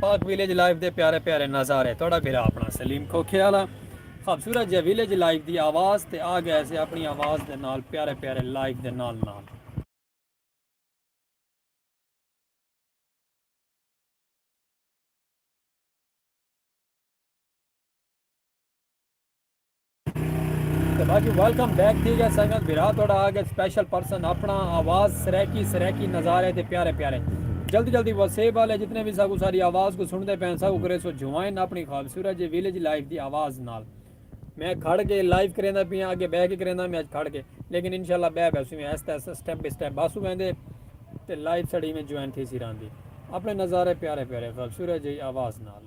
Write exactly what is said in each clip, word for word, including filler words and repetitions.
پاک village life دے پیارے پیارے نظارے، تہاݙا بھرا اپݨا سلیم کھوکھے والا خوبصورت جے ویلیج لائف دی آواز تے آ ڳیا سے اپݨی آواز دے نال، پیارے پیارے لائف دے نال نال۔ تے باقی ویلکم بیک تھی ڳیا سنگت، بھرا تہاݙا آ ڳیا سپیشل پرسن اپݨا، آواز سرائیکی، سرائیکی نظارے تے پیارے پیارے۔ جلدی جلدی وسیب والے جتنے وی ساکوں ساݙی آواز کوں سݨدے پئے ہن، ساکوں کریسو جوائن اپݨی خوبصورت جے ویلیج لائف دی آواز نال۔ میں کھڑ کے لائیو کریندا پیاں، اڳے ٻہہ کے کریندا میں اڄ کھڑ کے، لیکن انشاءاللہ ٻہہ ٻہسوں میں آہستہ آہستہ سٹیپ بائی سٹیپ باسوں ویندے تے لائیو ساݙی میں جوائن تھیسی رہندی۔ اپݨے نظارے پیارے پیارے خوبصورت جئی آواز نال۔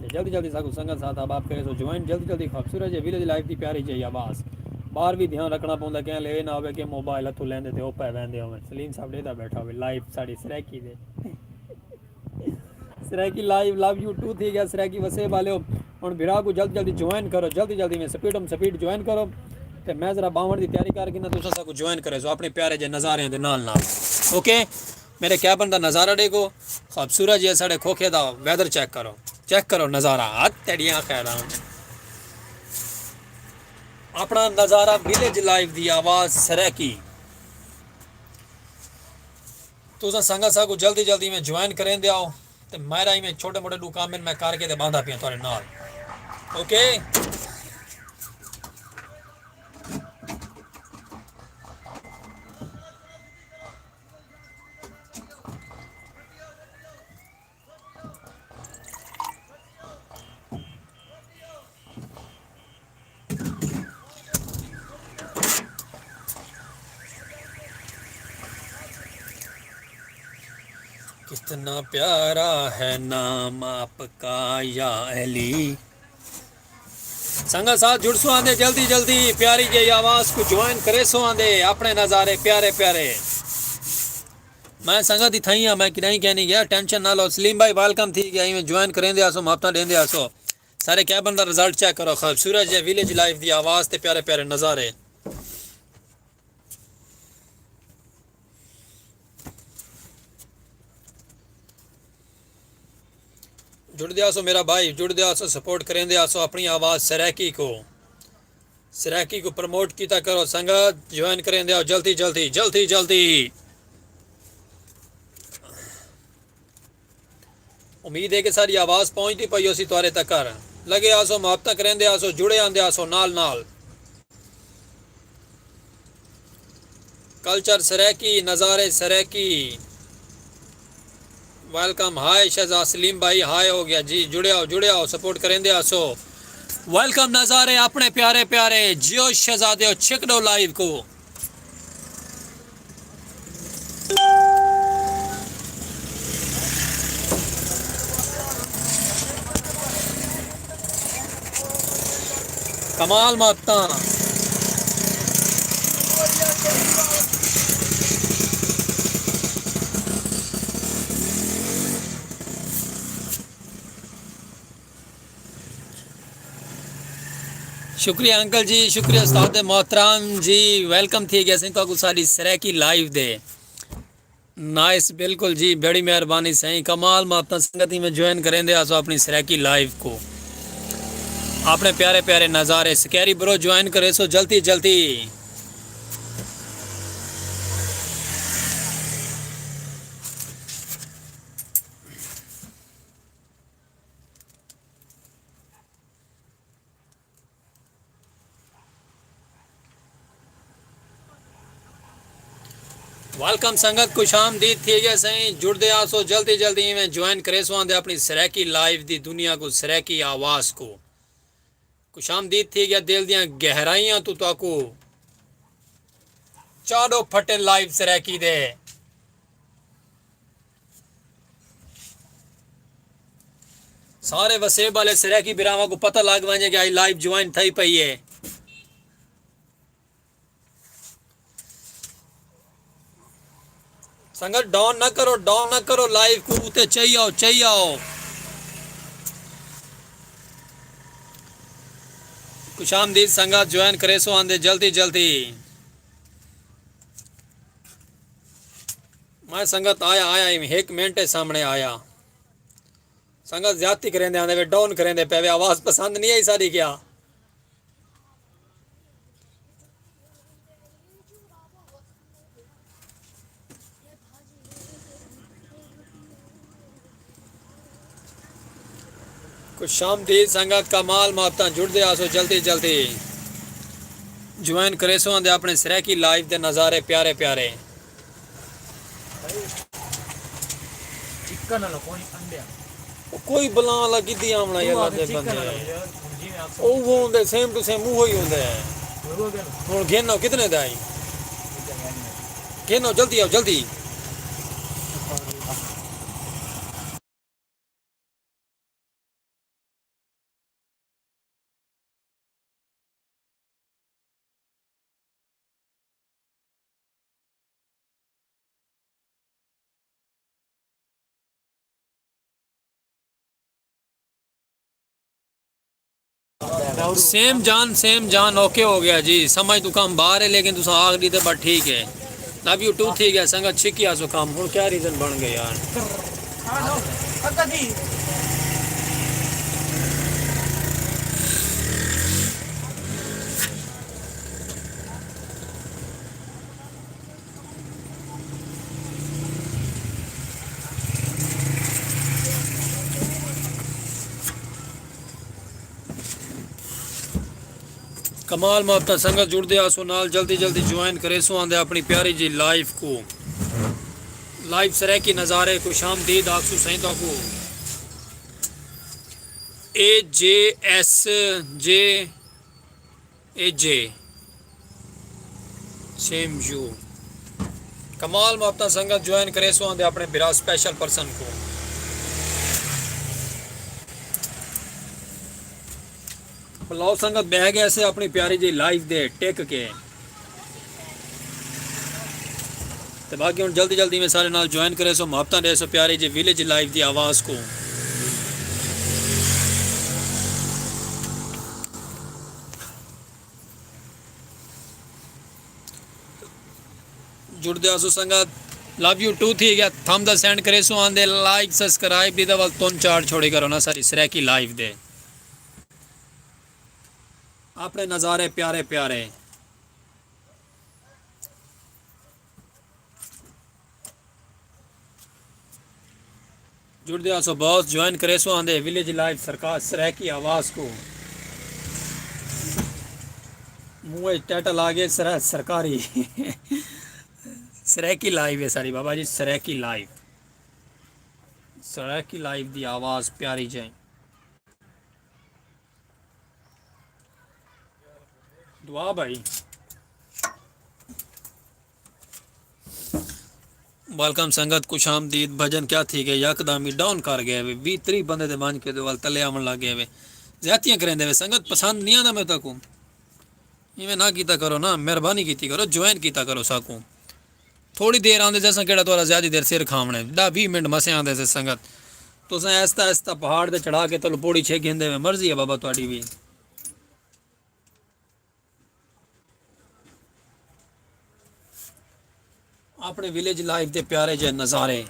تے جلدی جلدی ساکوں سنگت ساتھ احباب کریسو جوائن، جلدی جلدی خوبصورت جے ویلیج لائف دی پیاری جئی آواز۔ ٻاہر وی دھیان رکھݨا پوندا، کہیں لے نہ ہووے کہ موبائل ہتھوں لیندے تے او پئے ویندے ہوون۔ سلیم صاحب ݙیہدا ٻیٹھا ہووے لائیو ساݙی سرائیکی دے۔ Saraiki live love you too تھی ڳیا، سرائیکی وسیب والےو۔ ہݨ بھرا کوں جلدی جلدی جوائن کرو، جلدی جلدی میں سپیڈ ہم سپیڈ جوائن کرو۔ تے میں ذرا ٻاہوݨ دی تیاری کر گھناں، تساں ساکوں جوائن کریسو اپݨے پیارے جے نظاریاں دے نال نال۔ اوکے، میݙے کیبن دا نظارہ ݙیکھو، خوبصورت جے ساݙے کھوکھے دا ویدر چیک کرو، چیک کرو نظارہ، ہتھ تیݙیاں خیراں۔ اپݨا نظارہ ویلیج لائف دی آواز سرائیکی۔ تساں سنگت ساکوں جلدی جلدی میں جوائن کریندے آؤ تے میݙا ایویں چھوٹے موٹے ݙو کم ہن، میں کر کے تے ٻاہندا پیاں تہاݙے نال۔ اوکے۔ کتنا پیارا ہے نام آپ کا یا علی۔ سنگت ساتھ جڑسو آندے جلدی جلدی، پیاری جئی آواز کوں جوائن کریسو آندے، اپݨے نظارے پیارے پیارے۔ میں سنگت دی تھئی ہاں، میں کݙاہیں کہیں نہیں ڳیا، ٹینشن نہ لو۔ سلیم بھائی ویلکم تھی ڳیا، ایویں جوائن کریندے آسو، محبتاں ݙیندے آسو۔ سارے کیبن دا رزلٹ چیک کرو، خوبصورت جے ویلیج لائف دی آواز تے پیارے پیارے نظارے۔ جڑدے آسو میرا بھائی، جڑدے آسو، سپورٹ کریندے آسو اپݨی آواز سرائیکی کوں۔ سرائیکی کوں پروموٹ کیتا کرو سنگت، جوائن کریندے آؤ جلدی جلدی، جلدی جلدی۔ امید ہے کہ ساݙی آواز پہنچدی پئی ہوسی تہاݙے تکر۔ لڳے آسو، محبتاں کریندے آسو، جڑے آندے آسو نال نال۔ کلچر سرائیکی، نظارے سرائیکی۔ ویلکم، ہائے شہزاد سلیم بھائی، ہائے ہو ڳیا جی، جڑے آؤ، جڑے آؤ، سپورٹ کریندے آسو۔ ویلکم نظارے اپݨے پیارے پیارے، جیو شہزادیو، چھک ݙو لائیو کوں۔ کمال ماتاں۔ شکریہ انکل جی، شکریہ استاد محترم جی، ویلکم تھی ڳیا سئیں تہاکوں ساݙی سرائیکی لائیو دے۔ نائس، بالکل جی، بڑی مہربانی سئیں، کمال محبتاں۔ سنگت ایویں جوائن کریندے آسو اپݨی سرائیکی لائیو کوں، اپݨے پیارے پیارے نظارے۔ سکیری برو جوائن کریسو جلدی جلدی۔ ویلکم سنگت، خوش آمدید تھی ڳیا سئیں، جڑدے آسو جلدی جلدی، ایویں جوائن کریسو آندے اپݨی سرائیکی لائیو دی دنیا کوں، سرائیکی آواز کوں۔ خوش آمدید تھی ڳیا دل دیاں گہرائیاں توں تہاکوں۔ چاݙو پھٹے لائیو سرائیکی دے۔ سارے وسیب والے سرائیکی بھراواں کوں پتہ لڳ ونڄے کہ اڄ لائیو جوائن تھئی پئی ہے۔ سنگت ڈاؤن نہ کرو، ڈاؤن نہ کرو لائیو کوں، اتے چئی آؤ، چئی آؤ۔ خوش آمدید سنگت، جوائن کریسو آندے جلدی جلدی۔ میں سنگت آیا، آیا، ہک منٹ ہے سامنے آیا۔ سنگت زیادتی کریندے آندے وے، ڈاؤن کریندے پے وے، آواز پسند نہیں آئی ساری کیا؟ خوش آمدید سنگت، کمال محبتاں، جڑدے آسو جلدی جلدی۔ جوائن کریسو آندے اپنے سرائیکی لائیو دے نظارے پیارے پیارے۔ چکن والا کوئی انڈیا۔ او کوئی بلا والا گدی آونا یا اللہ دے بندے۔ او وہ ہوندے، سیم ٹو سیم اوہو ہی ہوندے۔ ہن گھنو کتنے دا ہی؟ گھنو جلدی آؤ، جلدی۔ سیم جان، سیم جان، اوکے ہو گیا جی۔ سمجھ تو کم باہر ہے، لیکن تساں آخ ڈیتے، بس ٹھیک ہے۔ لو یو ٹو تھی گیا سنگت، چھکی آسو کم۔ ہن کیا ریزن بن گئے یار؟ کمال محبتاں سنگت، جڑدے آسو نال، جلدی جلدی جوائن کریسو آندے اپنی پیاری جی لائیو کو۔ لائیو سرائیکی نظارے، خوش آمدید آکھسو سائیں تہاکوں۔ اے جے ایس جے اے جے، سیم یو۔ کمال محبتاں سنگت، جوائن کریسو آندے اپنے بھرا سپیشل پرسن کو۔ بلاؤ سنگت بہہ گئے سے اپنی پیاری جی لائیو دے ٹک کے۔ تے باقی ہن جلدی جلدی میں سارے نال جوائن کریسو، محبتاں ڈیسو پیاری جی ویلیج لائیو دی آواز کو۔ جڑدے آسو سنگت، لو یو ٹو تھی گیا، تھمز اپ سینڈ کریسو آندے، لائک سبسکرائب دی تے ول تن چار چھوڑی کرو نا ساری سرائیکی لائیو دے۔ اپنے نظارے پیارے پیارے۔ جڑدے آسو باس، جوائن کریسو آندے ویلیج لائیو سرکار سرائیکی آواز کو۔ منہ وچ ٹائٹل آ گئے سر-، سرکاری۔ سرائیکی لائیو ہے ساری بابا جی، سرائیکی لائیو۔ سرائیکی لائیو دی آواز پیاری جائیں۔ دعا بھائی۔ ویلکم سنگت، خوش آمدید۔ بھجن کیا تھی گئے، یکدم ہی ڈاؤن کر گئے وے، ویہہ تریہہ بندے دے ونج کے دے ول تلے آون لگ گئے وے، زیادتیاں کریندے وے۔ سنگت پسند نہیں آندا میں تاکوں، ایویں نہ کیتا کرو نا، مہربانی کیتی کرو، جوائن کیتا کرو ساکوں۔ تھوڑی دیر آندے سے، اساں کیڑا تہاڈا زیادہ دیر سر کھاونے، ڈاہ ویہہ منٹ مسے آندے سے سنگت۔ تساں آہستہ آہستہ پہاڑ تے چڑھا کے تلو پوڑی چھک گھندے وے، مرضی ہے بابا تہاڈی وی۔ اپنے ویلیج لائف دے پیارے جے نظارے۔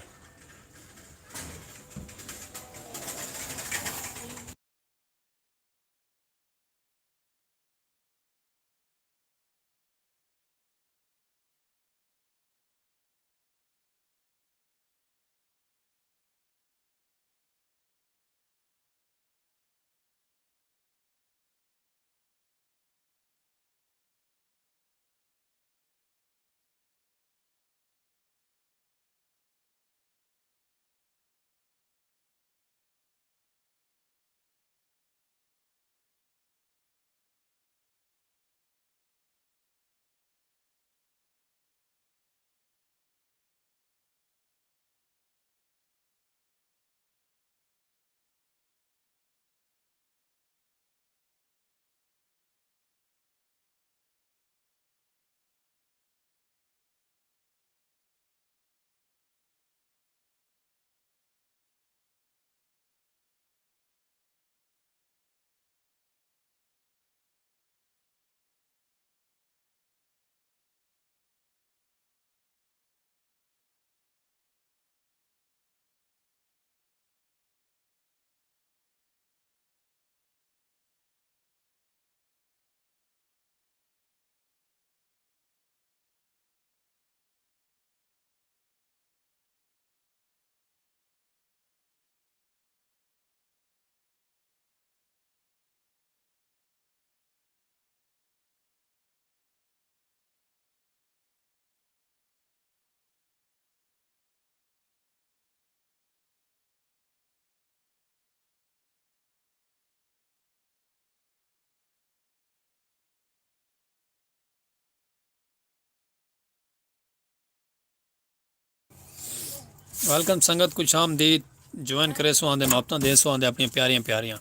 ویلکم سنگت، خوش آمدید۔ جوائن کرے سو آندے، محبتاں دے سو آندے اپنی پیاریاں پیاریاں۔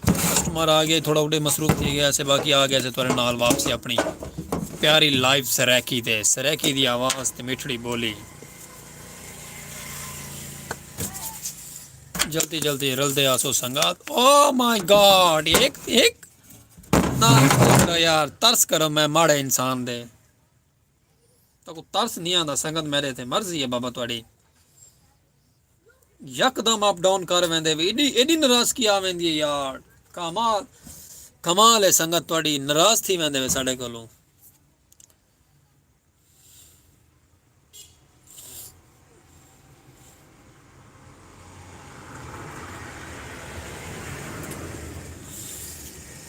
کسٹمر آ گئے، تھوڑا اڈے مصروف تھی گیا سے، باقی آ گیا سے تھوڑے نال واپسی اپنی پیاری لائیو سرائیکی دے، سرائیکی دی آواز تے مٹھڑی بولی۔ جلدی جلدی رلدے آسو سنگت۔ او مائی گاڈ، ایک ایک نہ کرو یار، ترس کرو میں ماڑے انسان دے۔ تاکو ترس نہیں آندا سنگت، میرے تے مرضی ہے بابا تہاڈی۔ یکدم اپ ڈاؤن کر ویندے وے، ایڈی ایڈی ناراضگی آ ویندی ہے یار۔ کمال، کمال ہے سنگت، تہاڈی ناراض تھی ویندے وے ساڈے کولوں۔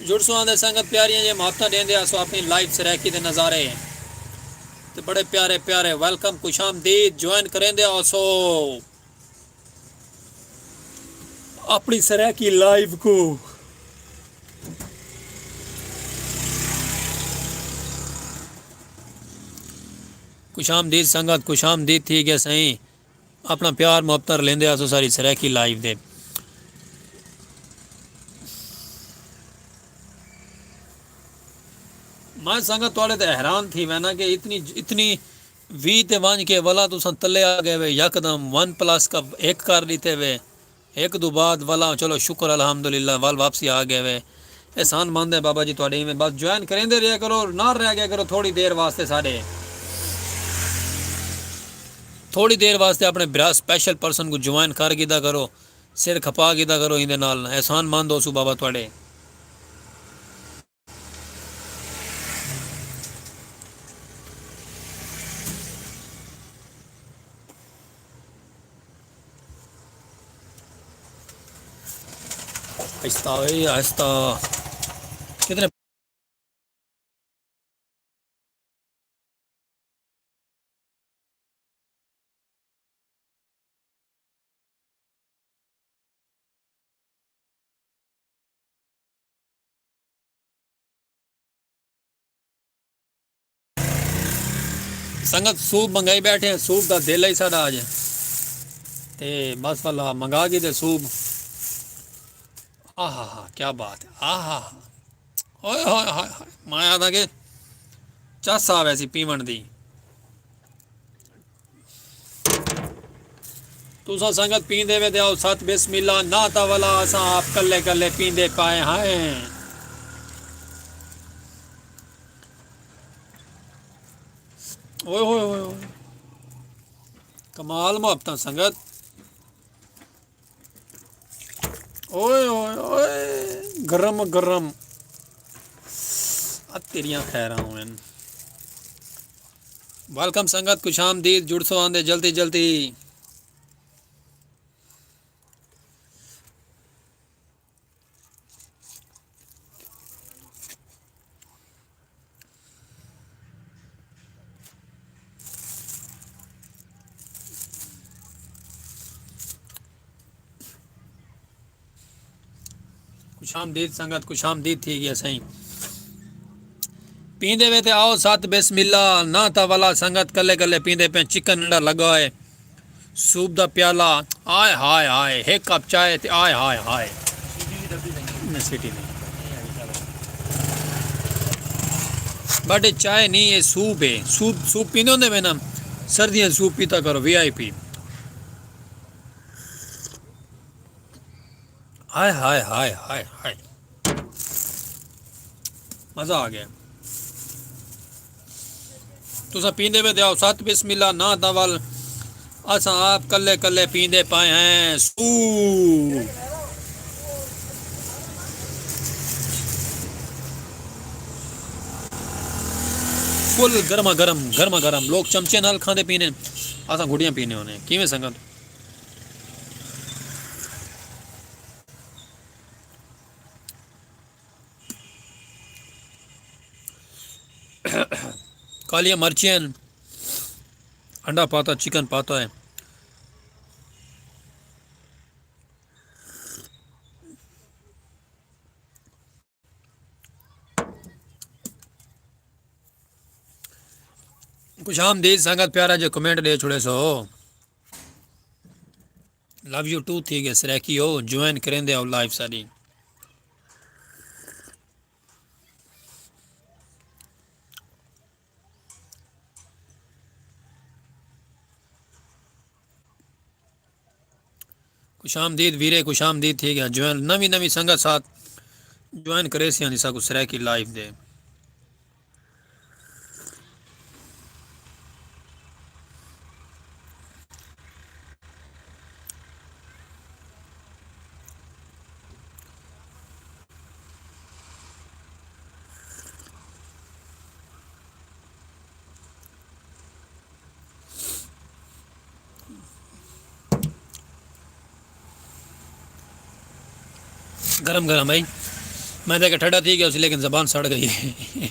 جڑسو آندے سنگت پیاریاں جے محبتاں ڈیندے آسو اپنی لائیو سرائیکی دے نظارے تے بڑے پیارے پیارے ویلکم، خوش آمدید، جوائن کریندے آسو اپنی سرائیکی لائیو کو۔ خوش آمدید سنگت، خوش آمدید تھی گیا سائیں۔ اپنا پیار محبت لیندے آسو ساری سرائیکی لائیو دے۔ میں سنگت تہاڈے تے حیران تھی وینا کہ اتنی اتنی وی تے ونج کے ولا تساں تلے آ گئے وے، یکدم ون پلس کا ایک کر ڈیتے وے۔ ہک دو بعد ولا چلو شکر الحمدللہ ول واپسی آ گئے وے۔ احسان مند ہے بابا جی تہاڈے، ایویں بس جوائن کریندے رہیا کرو، نال رہ گیا کرو تھوڑی دیر واسطے ساڈے، تھوڑی دیر واسطے اپنے برا سپیشل پرسن کو جوائن کر گھدا کرو، سر کھپا گھدا کرو ایندے نال، احسان مند ہوسو بابا تہاڈے۔ آہستہ اے آہستہ۔ کتنے سنگت سوپ منگائی بیٹھے ہیں، سوپ دا دل ہے ساڈا اج۔ تے بس والا منگا کے تے سوپ۔ آہا ہا، کیا بات ہے، آہا ہا۔ اوئے ہوئے ہوئے ہوئے، میں آہدا کہ چس آوے سی پیون دی۔ تساں سنگت پیندے وے تے آؤ ست بسم اللہ، نہ تاں ولا اساں آپ کلے کلے پیندے پائے ہیں۔ اوئے ہوئے ہوئے ہوئے۔ کمال محبتاں سنگت۔ اوئے اوئے اوئے، گرم گرم۔ آ تیریاں خیراں ہوئن۔ ویلکم سنگت، خوش آمدید، جڑسو آندے جلدی جلدی۔ خوش آمدید سنگت، خوش آمدید تھی گیا سائیں۔ پیندے وے تے آؤ ست بسم اللہ، نہ تاں ولا سنگت کلے کلے پیندے پئے، چکن انڈا لگا ہے۔ سوپ دا پیالہ، آئے ہائے ہائے، ہک کپ چائے تے آئے ہائے ہائے۔ نہ، سٹی نہیں۔ بٹ اے چائے نہیں، اے سوپ ہے۔ سوپ، سوپ پیندے ہوندے وے نا، سردیاں سوپ پیتا کرو، وی آئی پی۔ ہائے ہائے ہائے ہائے ہائے۔ مزہ آ گیا۔ تساں پیندے وے تے آؤ ست بسم اللہ، نہ تاں ول اساں آپ کلے کلے پیندے پائے ہیں۔ سو فل گرما گرم، گرما گرم۔ لوگ چمچے نال کھاندے پینے، اساں گھٹیاں پینے ہونے۔ کیویں سنگت؟ کالیاں مرچیں ہن، انڈا پاتا، چکن پاتا ہے۔ خوش آمدید سنگت، پیارا جو کمنٹ ݙے چھوڑے سو۔ لو یو ٹو تھی ڳئے سرائیکی ہو، جوائن کریندے آؤ لائیو ساݙی۔ خوش آمدید ویرے، خوش آمدید تھی ڳیا۔ جوائن نویں نویں سنگت ساتھ جوائن کریسیاں دی ساکوں سرائیکی لائیو دے۔ گرم گرم ہے۔ میں دیکھ کے ٹھڈا تھی گیا اسی، لیکن زبان سڑ گئی ہے۔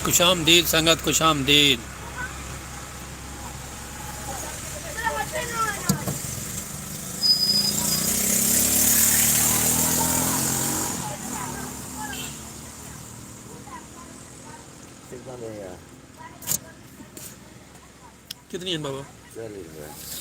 خوش آمدید سنگت، خوش آمدید۔ کتنی ہیں بابا؟ چالیس روپے۔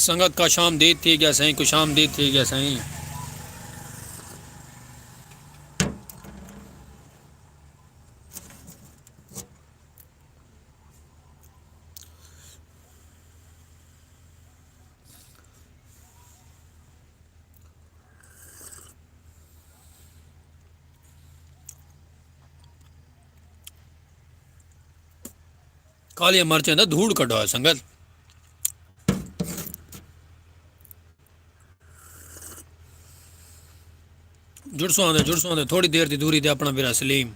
سنگت خوش آمدید تھی ڳیا سائیں، خوش آمدید تھی ڳیا سائیں۔ کالیاں مرچاں دا دھوڑ کڈھا ہے سنگت۔ جڑسوں آندے، جڑسوں آندے، تھوڑی دیر دی دوری تے اپݨا بھرا سلیم۔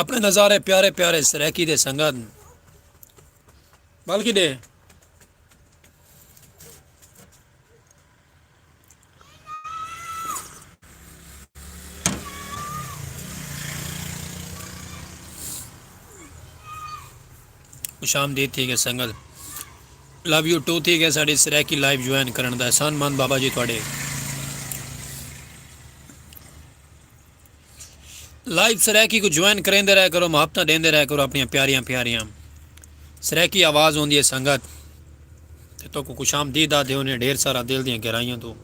اپݨے نظارے پیارے پیارے سرائیکی دے سنگت، بلکہ ݙے۔ خوش آمدید تھی ڳئے سنگت۔ لو یو ٹو تھی ڳئے ساݙی سرائیکی لائیو جوائن کرݨ دا۔ احسان مند بابا جی تہاݙے۔ لائیو سرائیکی کوں جوائن کریندے رہیا کرو، محبتاں ݙیندے رہیا کرو اپݨیاں پیاریاں پیاریاں۔ سرائیکی آواز ہوندی ہے سنگت۔ تے تہاکوں خوش آمدید آہدے ہوندے، ڈھیر سارا دل دیاں گہرائیاں توں۔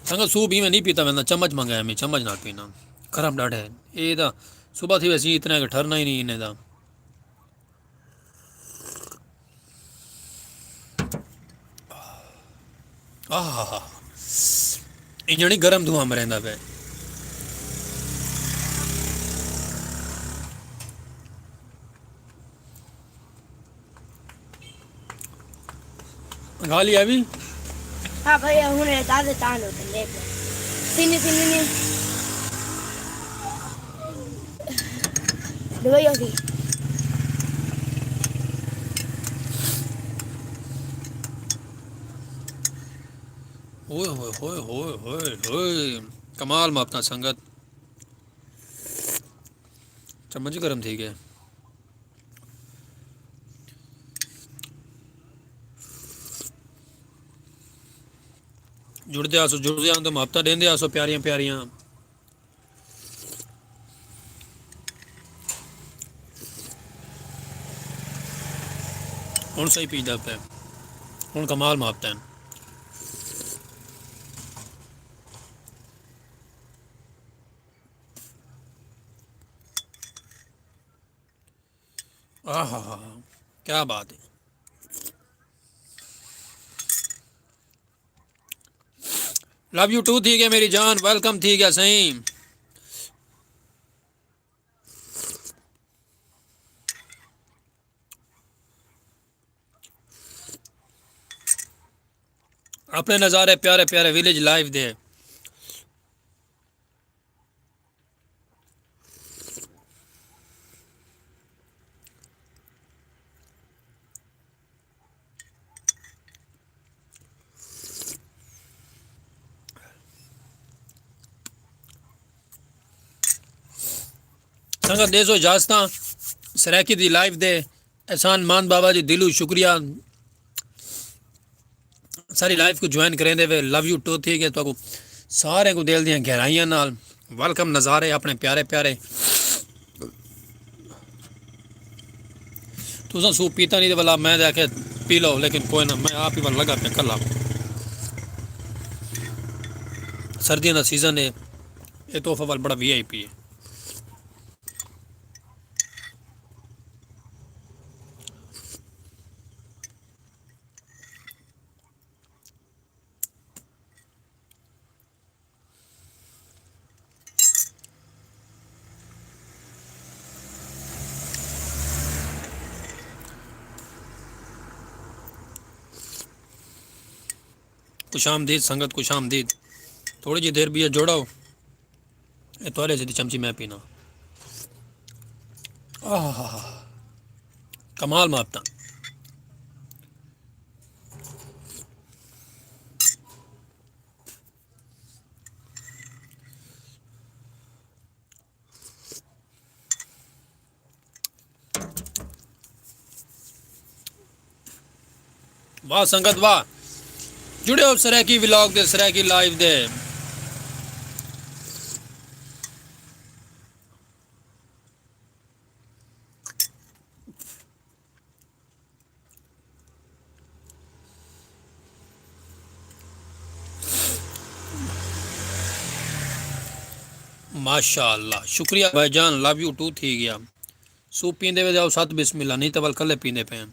سنگت سوپ ایویں نہیں پیتا ویندا، چمچ منگایا میں، چمچ نال پینا۔ گرم ݙاڈھے۔ اے تاں صبح تھی ویسی اتنا کہ ٹھرنا ہی نہیں انہیں دا۔ آہا۔ انجݨ ہی گرم دھواں مریندا پئے۔ گالی آوی؟ ہاں بھائی، ہن اے تازے تاں ہوتے دیکھ۔ تینی تینی نہیں۔ دبئی ہوتی۔ ہوئے ہوئے ہوئے ہوئے ہوئے ہوئے۔ کمال ماپتا سنگت۔ چمچ گرم تھی گئے۔ جڑدے آسو، جڑدے آن تو محبتاں ڈیندے آسو پیاریاں پیاریاں۔ ہن صحیح پیجدا پئے، ہن کمال محبتاں ہن۔ آہا، کیا بات ہے۔ لو یو ٹو تھی گیا میری جان، ویلکم تھی گیا سائیں۔ اپنے نظارے پیارے پیارے ویلیج لائف دے۔ سنگت ݙے سو اجازتاں۔ سرائیکی دی لائف دے احسان مان بابا جی، دلوں شکریہ۔ ساری لائف کو جوائن کریں دے وے، لو یو ٹو تھی گئے تو کو سارے کو دل دیاں گہرائیاں نال ویلکم۔ نظارے اپنے پیارے پیارے۔ تساں سوپ پیتا نہیں تے ولا میں تے آکھیا پی لو، لیکن کوئی نہ، میں آپ ہی ول لگا پیا کلا۔ سردیاں دا سیزن ہے، اے تحفہ ول بڑا وی آئی پی ہے۔ خوش آمدید سنگت، خوش آمدید۔ تھوڑی جی دیر بھی ہے، جوڑاؤ۔ اے تہاݙے سیدھی چمچی میں پینا۔ آہا، کمال ماپتا۔ واہ سنگت واہ، جڑے ہو سرائیکی ولاگ دے، سرائیکی لائیو دے۔ ماشاء اللہ، شکریہ بھائی جان، لو یو ٹو تھی گیا۔ سوپ پیندے وے جاؤ ست بسم اللہ، نہیں تو ول کلے پیندے پے ہیں۔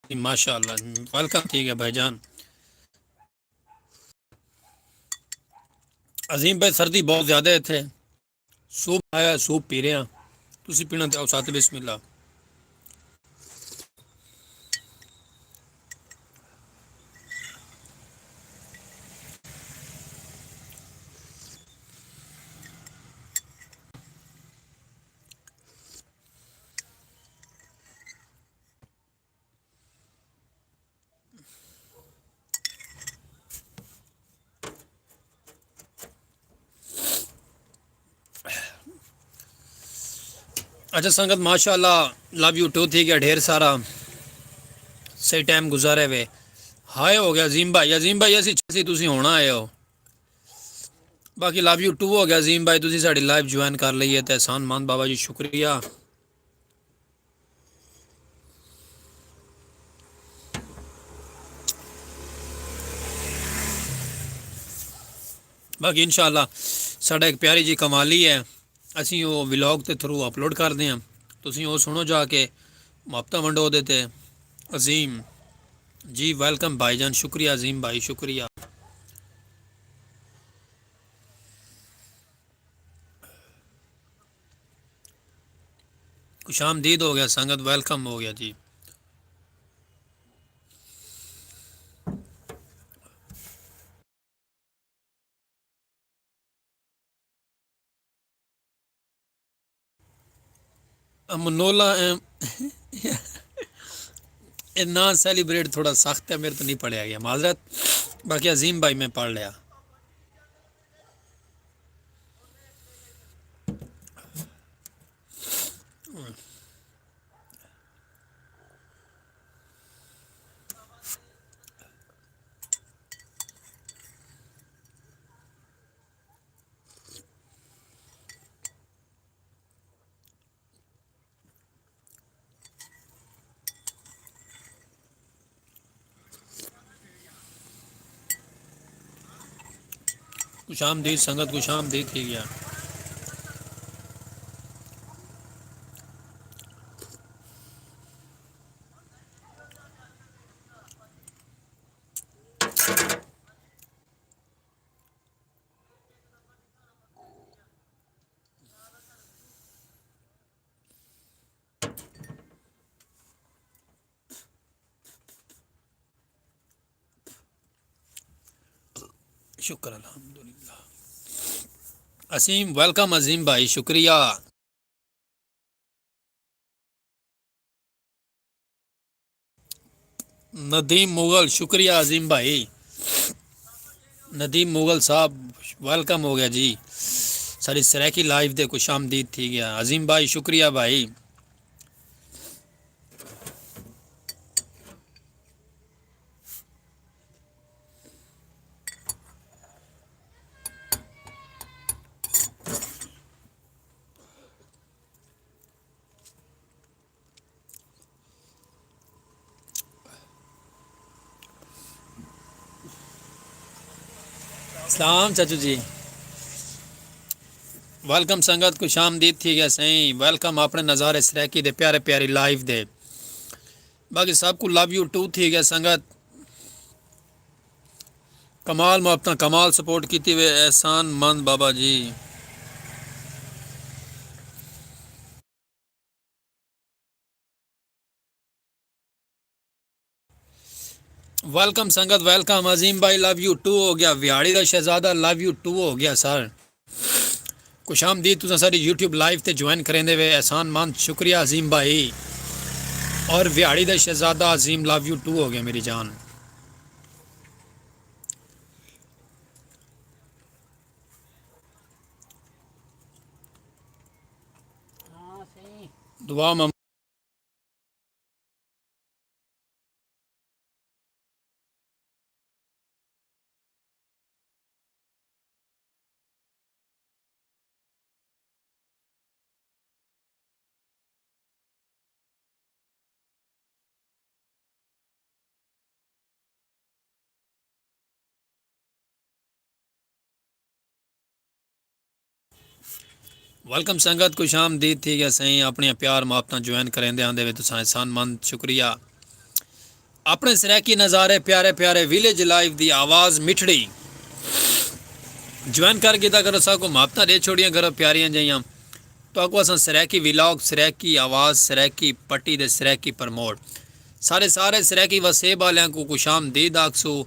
ماشاء اللہ، ویلکم تھی گیا بھائی جان۔ عظیم بھائی، سردی بہت زیادہ ہے اتھے۔ سوپ آیا، سوپ پی رہے ہیں۔ تسی پینا تے آؤ ساتھ، بسم اللہ۔ اچھا سنگت، ماشاء اللہ، لو یو ٹو تھی گیا ڈھیر سارا۔ صحیح ٹائم گزارے وے۔ ہائے ہو گیا عظیم بھائی، عظیم بھائی، اسی چاسی تسی ہونا آئے ہو۔ باقی لو یو ٹو ہو گیا عظیم بھائی، تسی ساڈی لائیو جوائن کر لئی ہے تے احسان مند بابا جی، شکریہ۔ باقی انشاءاللہ ساڈا ایک پیاری جی قوالی ہے، اسیں او ولاگ تے تھرو اپلوڈ کر دیاں، تسیں او سنو جا کے، محبتاں ونڈو دے تے۔ عظیم جی ویلکم بھائی جان، شکریہ عظیم بھائی، شکریہ۔ خوش آمدید ہو گیا سنگت، ویلکم ہو گیا جی۔ امنولا ایم۔ اے ناں سیلیبریٹ تھوڑا سخت ہے، میرے تو نہیں پڑھیا گیا، معذرت۔ باقی عظیم بھائی میں پڑھ لیا۔ خوش آمدید سنگت، خوش آمدید تھی گیا۔ شکر الحمدللہ۔ عظیم، ویلکم عظیم بھائی، شکریہ۔ ندیم مغل، شکریہ عظیم بھائی۔ ندیم مغل صاحب، ویلکم ہو گیا جی۔ ساری سرائیکی لائیو دے خوش آمدید تھی گیا۔ عظیم بھائی، شکریہ بھائی۔ سلام چاچو جی۔ ویلکم سنگت، خوش آمدید تھی گیا سائیں۔ ویلکم اپنے نظارے سرائیکی دے پیارے پیاری لائیو دے۔ باقی سب کو لو یو ٹو تھی گیا سنگت۔ کمال محبتاں، کمال سپورٹ کیتی وے، احسان مند بابا جی۔ ویلکم سنگت، ویلکم۔ عظیم بھائی، لو یو ٹو ہو گیا۔ ویاڑی دا شہزادہ، لو یو ٹو ہو گیا سر۔ خوش آمدید، تساں ساڈی یوٹیوب لائیو تے جوائن کریندے وے، احسان مند، شکریہ عظیم بھائی۔ اور ویاڑی دا شہزادہ عظیم، لو یو ٹو ہو گیا میری جان۔ دعا میں ویلکم سنگت، خوش آمدید تھی گیا سائیں۔ اپنیاں پیار محبتاں جوائن کریندے آندے وے تساں، احسان مند، شکریہ۔ اپنے سرائیکی نظارے پیارے پیارے، ویلیج لائف دی آواز مٹھڑی۔ جوائن کر گھدا کرو، ساکوں محبتاں ݙے چھوڑیاں کرو پیاریاں جئیاں۔ تہاکوں اساں سرائیکی ولاگ، سرائیکی آواز، سرائیکی پٹی تے سرائیکی پرموٹ، سارے سارے سرائیکی وسیب آلیاں کوں خوش آمدید آکھسوں۔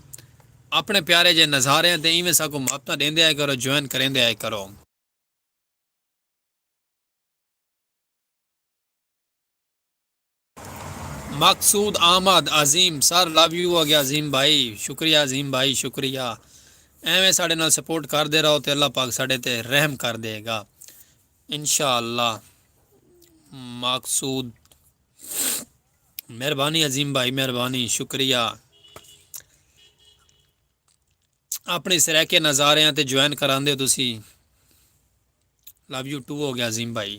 اپنے پیارے جے نظاریاں تے ایویں ساکوں محبتاں ݙیندے آئے کرو، جوائن کریندے آئے کرو۔ مقصود احمد عظیم سر، لو یو ہو گیا عظیم بھائی، شکریہ عظیم بھائی، شکریہ۔ ایویں ساڈے نال سپورٹ کردے رہو تے اللہ پاک ساڈے تے رحم کر دے گا انشاءاللہ۔ مقصود، مہربانی عظیم بھائی، مہربانی، شکریہ۔ اپݨی سرائیکی نظاریاں تے جوائن کراندے ہو تسی۔ لو یو ٹو ہو گیا عظیم بھائی۔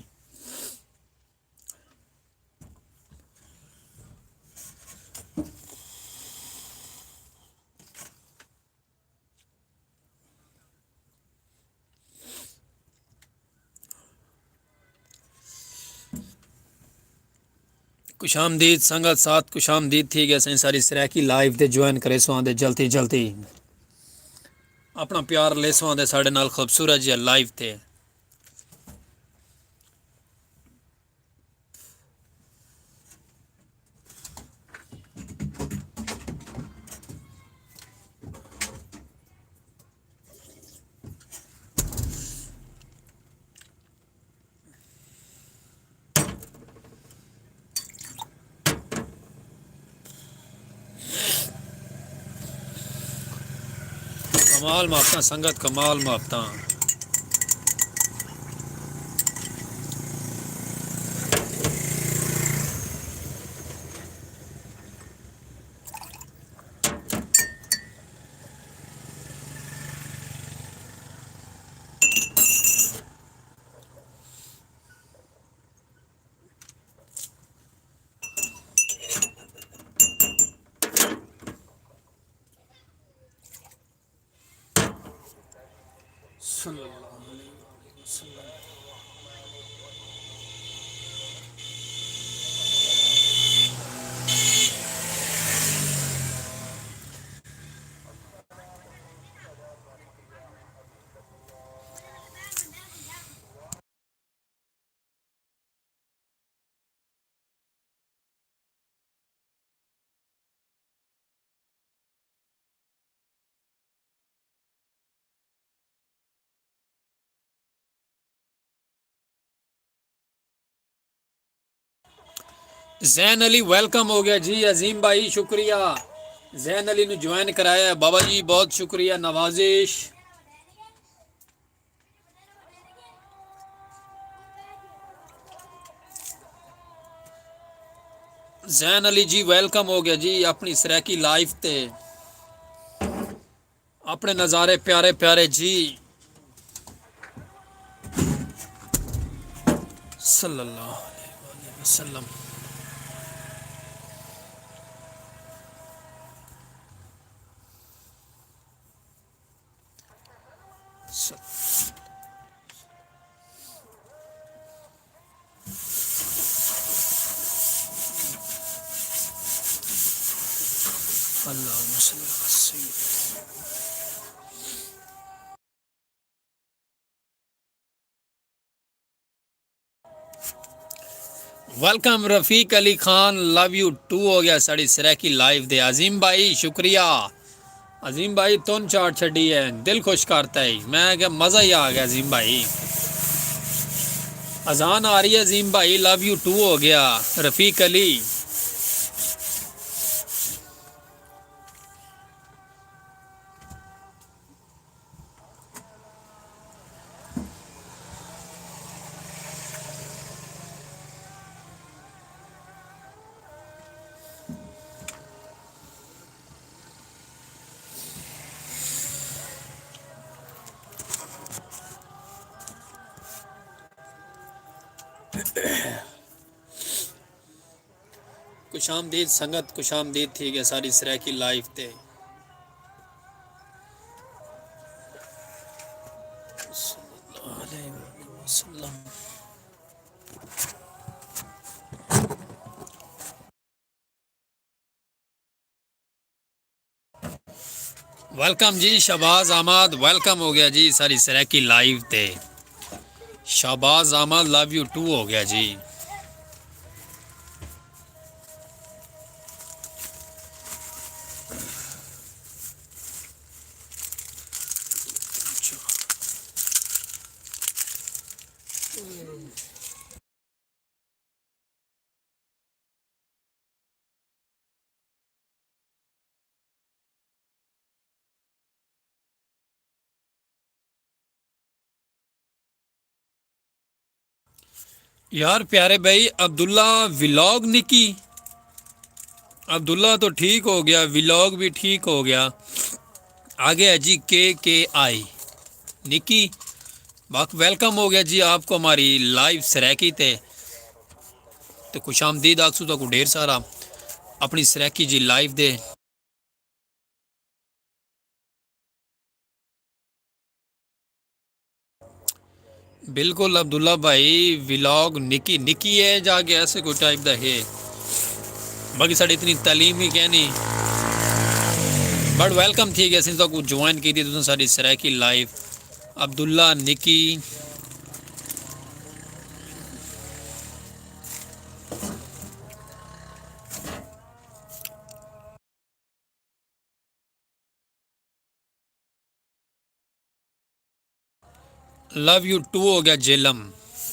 خوش آمدید سنگت ساتھ، خوش آمدید تھی گیا سائیں ساری سرائیکی لائیو تے جوائن کریسو آندے جلدی جلدی۔ اپݨا پیار لیسو آندے ساڈے نال خوبصورت جیہا لائیو تے۔ کمال محبتاں سنگت، کمال محبتاں۔ صلی اللہ علیہ وسلم۔ زین علی ویلکم ہو گیا جی، عظیم بھائی شکریہ۔ زین علی نو جوائن کرایا ہے بابا جی، بہت شکریہ، نوازش۔ زین علی جی ویلکم ہو گیا جی اپنی سرائیکی لائف تے۔ اپنے نظارے پیارے پیارے جی۔ صلی اللہ علیہ وسلم۔ اللہم صل علی سیدنا۔ Welcome Rafiq Ali Khan, love you too ہو گیا ساڑی سرائیکی لائف دے۔ عظیم بھائی شکریہ۔ عظیم بھائی تن چاڑ چھڈی ہے، دل خوش کرتا ہے۔ میں کہ مزہ ہی آ گیا عظیم بھائی۔ اذان آ رہی ہے عظیم بھائی، لو یو ٹو ہو گیا رفیق علی۔ خوش آمدید سنگت، خوش آمدید تھی گئے ساری سرائیکی لائف تے۔ صلی اللہ علیہ وسلم۔ ویلکم جی شہباز احمد، ویلکم ہو گیا جی ساری سرائیکی لائیو تے۔ Shahbaz Ahmed love you too ہو گیا جی۔ یار پیارے بھائی، عبداللہ ولاگ نکی، عبداللہ تو ٹھیک ہو گیا، ولاگ بھی ٹھیک ہو گیا۔ آگے ہے جی کے کے آئی نکی، باقی ویلکم ہو گیا جی آپ کو ہماری لائیو سرائیکی تے۔ تے خوش آمدید آکھسوں تہاکوں ڈھیر سارا اپنی سرائیکی جی لائیو دے۔ بالکل عبداللہ بھائی، ولاگ نکی نکی ہے جا کے ایسے کوئی ٹائپ دا ہے، باقی ساڈی اتنی تعلیم ہی کہنی۔ بٹ ویلکم تھی گیا سن تہاکوں جوائن کیتی تساں ساڈی سرائیکی لائیو۔ عبداللہ نکی۔ لو یو ٹو ہو گیا جیلم،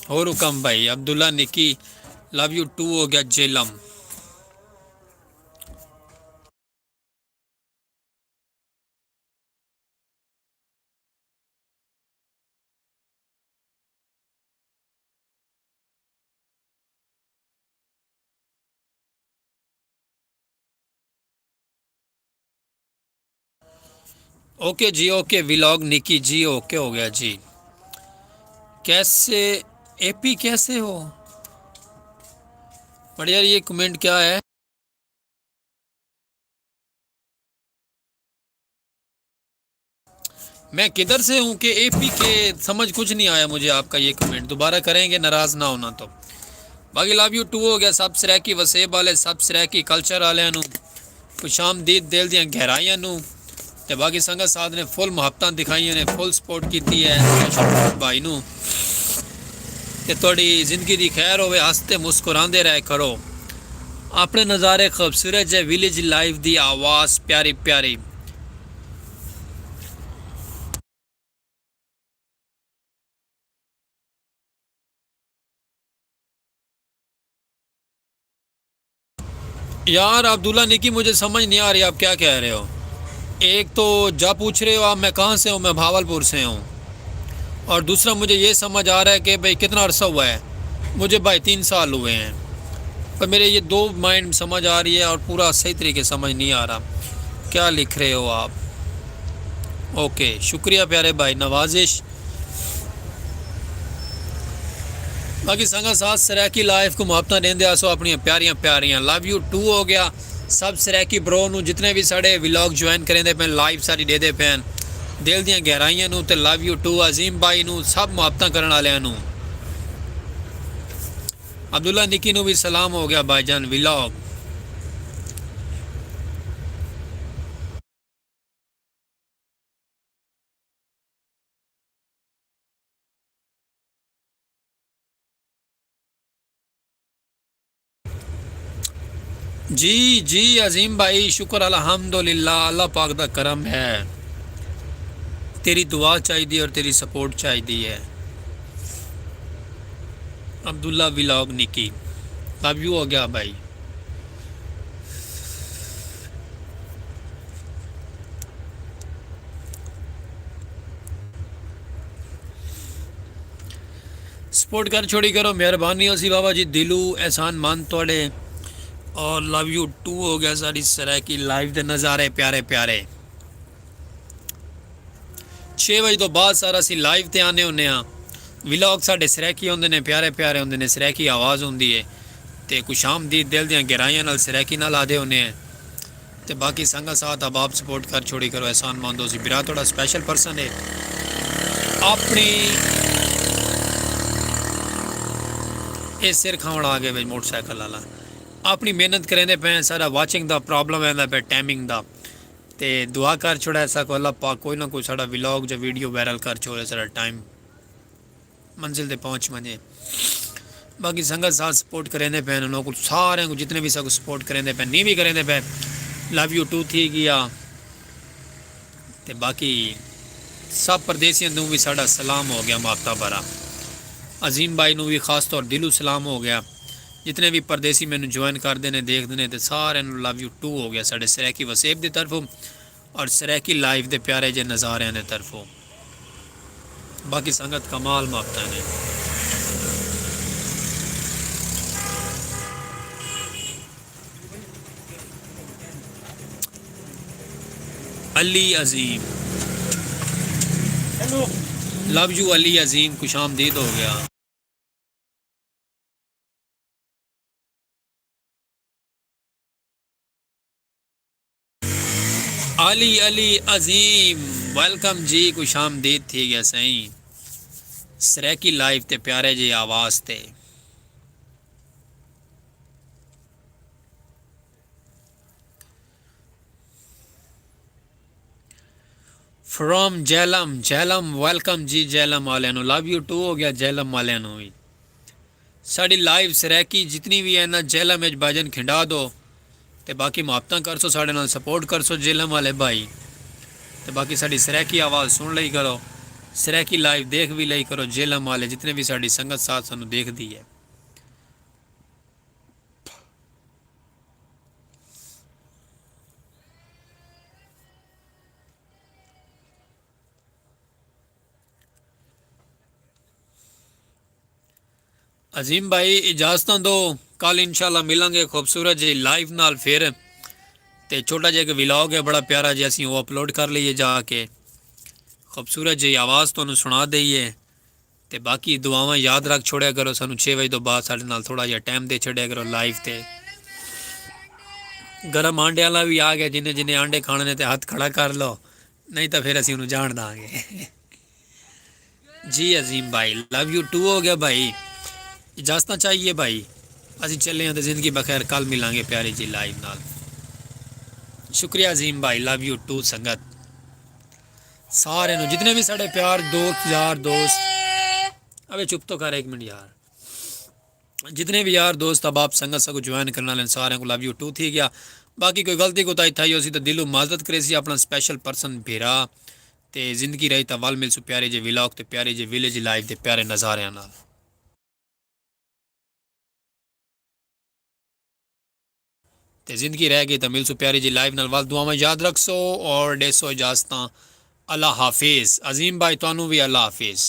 ہور حکم بھائی عبداللہ نکی، لو یو ٹو ہو گیا جیلم۔ اوکے جی، اوکے ولاگ نکی جی، اوکے ہو گیا جی۔ کیسے، اے پی کیسے ہو؟ بڑے یار، یہ کمنٹ کیا ہے؟ میں کدھر سے ہوں کہ اے پی کے، سمجھ کچھ نہیں آیا مجھے آپ کا یہ کمنٹ۔ دوبارہ کریں گے، ناراض نہ ہونا تو۔ باقی لو یو ٹو ہو گیا، سب سرائیکی وسیب والے، سب سرائیکی کلچر والے نو خوش آمدید دل دیاں گہرائیاں نو۔ تے باقی سنگت ساتھ نے فل محبتاں دکھائیاں نے، فل سپورٹ کیتی ہے شہباز بھائی نو۔ تے تہاڈی زندگی دی خیر ہوے، ہستے مسکراندے رہ کرو۔ اپنے نظارے خوبصورت جے، ویلیج لائف دی آواز پیاری پیاری۔ یار عبداللہ نکی، مجھے سمجھ نہیں آ رہی آپ کیا کہہ رہے ہو۔ ایک تو جا پوچھ رہے ہو آپ میں کہاں سے ہوں، میں بھاول پور سے ہوں، اور دوسرا مجھے یہ سمجھ آ رہا ہے کہ بھائی کتنا عرصہ ہوا ہے، مجھے بھائی تین سال ہوئے ہیں، پر میرے یہ دو مائنڈ سمجھ آ رہی ہے اور پورا صحیح طریقے سمجھ نہیں آ رہا کیا لکھ رہے ہو آپ۔ اوکے، شکریہ پیارے بھائی، نوازش۔ باقی سنگت ساتھ سرائیکی لائف کو محبتاں ݙیندے آسو اپنیاں پیاریاں پیاریاں۔ لو یو ٹو ہو گیا سب سرائیکی برو نو، جتنے بھی ساڈے ولاگ جوائن کریندے پئے، لائف ساڈی ݙیندے پئے، دل دیاں گہرائیاں نو۔ تے لو یو ٹو عظیم بھائی نو، سب محبتاں کرن والیاں نو۔ عبداللہ نکی نو بھی سلام ہو گیا بھائی جان ولاگ۔ جی جی عظیم بھائی، شکر الحمدللہ، اللہ پاک دا کرم ہے، تیری دعا چاہیدی اور تیری سپورٹ چاہیدی ہے۔ عبداللہ ولاگ نکی، لو یو ہو گیا بھائی۔ سپورٹ کر چھوڑی کرو، مہربانی ہوسی بابا جی، دلوں احسان مند تہاڈے۔ اور لو یو ٹو ہو گیا ساڈی سرائیکی لائف دے نظارے پیارے پیارے۔ چھ وجے تو بعد سارا اسی لائیو تے آنے ہونے ہاں۔ ولاگ ساڈے سرائیکی ہوندے نے، پیارے پیارے ہوندے نے، سرائیکی آواز ہوندی ہے تے خوش آمدید دل دیاں گہرائیاں نال سرائیکی نال آدھے ہونے ہیں۔ تے باقی سنگت ساتھ احباب سپورٹ کر چھوڑی کرو، احسان مند ہوسی۔ برا تہاڈا سپیشل پرسن ہے اپنی، اے سر کھاوݨ آ گئے وچ موٹر سائیکل والا، اپنی محنت کریندے پئے ہیں، ساڈا واچنگ دا پرابلم ویندا پئے ٹائمنگ دا۔ تے دعا کر چھوڑا ہے ساکوں اللہ پاک کوئی نہ کوئی ساڈا ولاگ یا ویڈیو وائرل کر چھوڑے، ساڈا ٹائم منزل تے پہنچ ونجے۔ باقی سنگت ساتھ سپورٹ کریندے پئے ہن، انہاں کوں سارے کوں، جتنے بھی ساکوں سپورٹ کریندے پئے، نہیں بھی کریندے پئے، لو یو ٹو تھی گیا۔ تے باقی سب پردیسیاں دوں بھی ساڈا سلام ہو گیا، ماپتا بھرا۔ عظیم بھائی نوں بھی خاص طور دلوں سلام ہو گیا۔ جتنے بھی پردیسی مینوں جوائن کردے نے، دیکھدے نے، تے سارے نوں لو یو ٹو ہو گیا ساڈے سرائیکی وسیب دی طرفوں اور سرائیکی لائف دے پیارے جے نظاریاں دے طرفوں۔ باقی سنگت کمال محبتاں نے۔ علی عظیم۔ لو یو علی عظیم، خوش آمدید ہو گیا۔ علی علی عظیم، ویلکم جی، خوش آمدید تھی گیا سائیں۔ سرائیکی لائف تے پیارے جی آواز تے۔ فرام جہلم، جہلم، ویلکم جی، جہلم والے نو لو یو ٹو ہو گیا، جہلم والے نو بھی۔ ساڈی لائیو سرائیکی جتنی بھی ہے نا، جہلم وچ بھاجن کھنڈا دو، تے باقی محبتاں کرسو، ساڈے نال سپورٹ کرسو جہلم والے بھائی، تے باقی ساڈی سرائیکی آواز سن لئی کرو، سرائیکی لائیو دیکھ بھی لئی کرو، جہلم والے جتنے بھی ساڈی سنگت ساتھ سانوں دیکھدی ہے۔ عظیم بھائی، اجازتاں دو، کل انشاءاللہ ملاں گے خوبصورت جی لائیو نال پھر۔ تے چھوٹا جہا ایک ولاگ ہے، بڑا پیارا جہا، اسی وہ اپلوڈ کر لئیے جا کے، خوبصورت جہی آواز تانوں سنا دئیے۔ تے باقی دعاواں یاد رکھ چھوڑیا کرو، سانوں چھ وجے تو بعد ساڈے نال تھوڑا جہا ٹائم دے چھڈیا کرو لائیو تے۔ گرم آنڈے والا بھی آ گیا، جنہیں جنہیں آنڈے کھانے نے تے ہاتھ کھڑا کر لو، نہیں تو پھر اسی انہوں جان داں گے۔ جی عظیم بھائی، لو یو ٹو ہو گیا بھائی، اجازتاں چاہیے بھائی۔ اسی چلے ہیں تے زندگی بخیر، کل ملانگے پیاری جی لائیو نال۔ شکریہ عظیم بھائی، لو یو ٹو سنگت۔ سارے نو جتنے بھی ساڈے پیار دوست، یار دوست، ابے چپ تو کر ایک منٹ یار۔ جتنے بھی یار دوست، احباب، سنگت ساکوں جوائن کرن والے سارے کو لو یو ٹو تھی گیا۔ باقی کوئی غلطی کوتاہی تھائی ہوسی تو دلوں معذرت کریسی۔ اپنا سپیشل پرسن بھیرا، تے زندگی رہی تاں ول ملسوں پیارے جے ولاگ تے پیارے جے ویلیج لائف دے پیارے نظاریاں نال۔ تے زندگی رہ گئی تاں ملسوں پیاری جی لائیو نال۔ ول دعاواں یاد رکھسو اور ڈیسو اجازتاں۔ اللہ حافظ عظیم بھائی، تانوں بھی اللہ حافظ۔